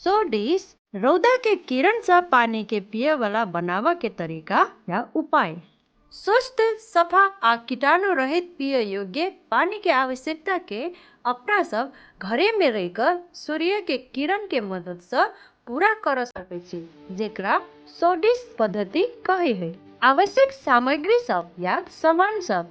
सोडिस रौदा के किरण सँ पानी के पिए वाला बनावा के तरीका या उपाय। स्वस्थ, सफा आ कीटाणु रहित पिए योग्य पानी के आवश्यकता के अपना सब घरे में रह कर सूर्य के किरण के मदद से पूरा कर सकै छी, जेकरा सोडिस पद्धति कहै है। आवश्यक सामग्री सब या सामान सब: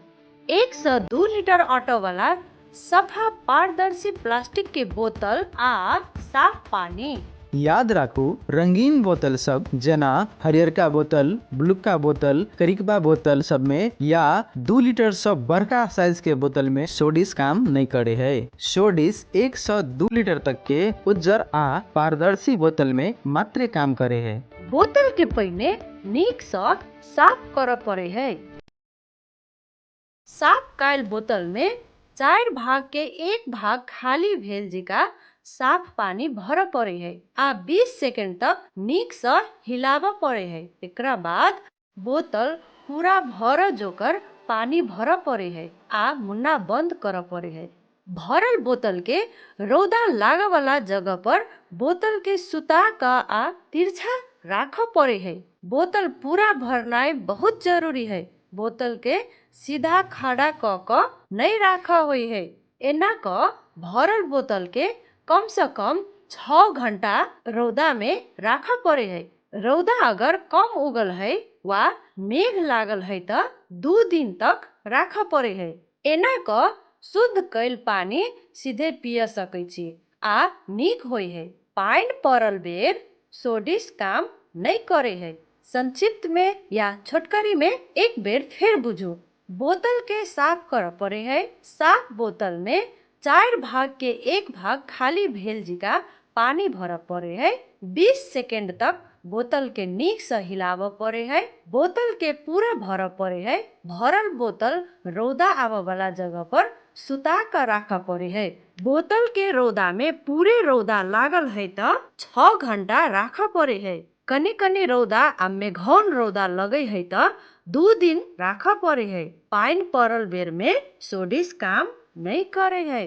1 से 2 लीटर ऑटो वाला सफा पारदर्शी प्लास्टिक के बोतल आ साफ पानी। याद राखू, रंगीन बोतल सब जेना हरियरका बोतल, ब्लूका बोतल, करिकबा बोतल सब में या 2 लीटर से बड़का साइज के बोतल में सोडिस काम नहीं करे है। सोडिस 1 से 2 लीटर तक के उज्जर आ पारदर्शी बोतल में मात्र काम करे है। बोतल के पहिने नीक सँ साफ करऽ पड़े है। साफ कैल बोतल में 4 भाग के 1 भाग खाली भेल जिका साफ पानी भर पड़े है आ 20 सेकेंड तक नीक सँ हिलाबऽ पड़े है। एकरा बाद बोतल पूरा भर जोकर पानी भर पड़े है आ मुन्ना बंद कर पड़े है। भरल बोतल के रौदा लागऽ वाला जगह पर बोतल के सुता क आ तिरछा राखऽ पड़े है। बोतल पूरा भरनाइ बहुत जरूरी है। बोतल के सीधा खड़ा क क नहीं राख होय है। एना क भरल बोतल के कम से कम 6 घंटा रौदा में राख पड़े है। रौदा अगर कम उगल है वा मेघ लागल है त 2 दिन तक राख पड़े है। एना क शुद्ध कैल पानी सीधे पिय सकै छी आ नीक होय है। पानि पड़ल बेर सोडिस काम नहीं करे है। संक्षिप्त में या छोटकरी में एक बेर फिर बुझू। बोतल के साफ कर पड़े है। साफ बोतल में 4 भाग के 1 भाग खाली भेल जिका पानी भर पड़े है। 20 सेकेंड तक बोतल के नीक से हिलाबऽ पड़े है। बोतल के पूरा भर पड़े है। भरल बोतल रौदा आबऽ वाला जगह पर सुता क राख पड़े है। बोतल के रौदा में पूरे रौदा लागल है त 6 घंटा राख पड़े है। कनी कनी रौदा आ मेघौन रौदा लगे है त 2 दिन राख पड़े है। पानि पड़ल बेर में सोडिस काम नहीं करे है।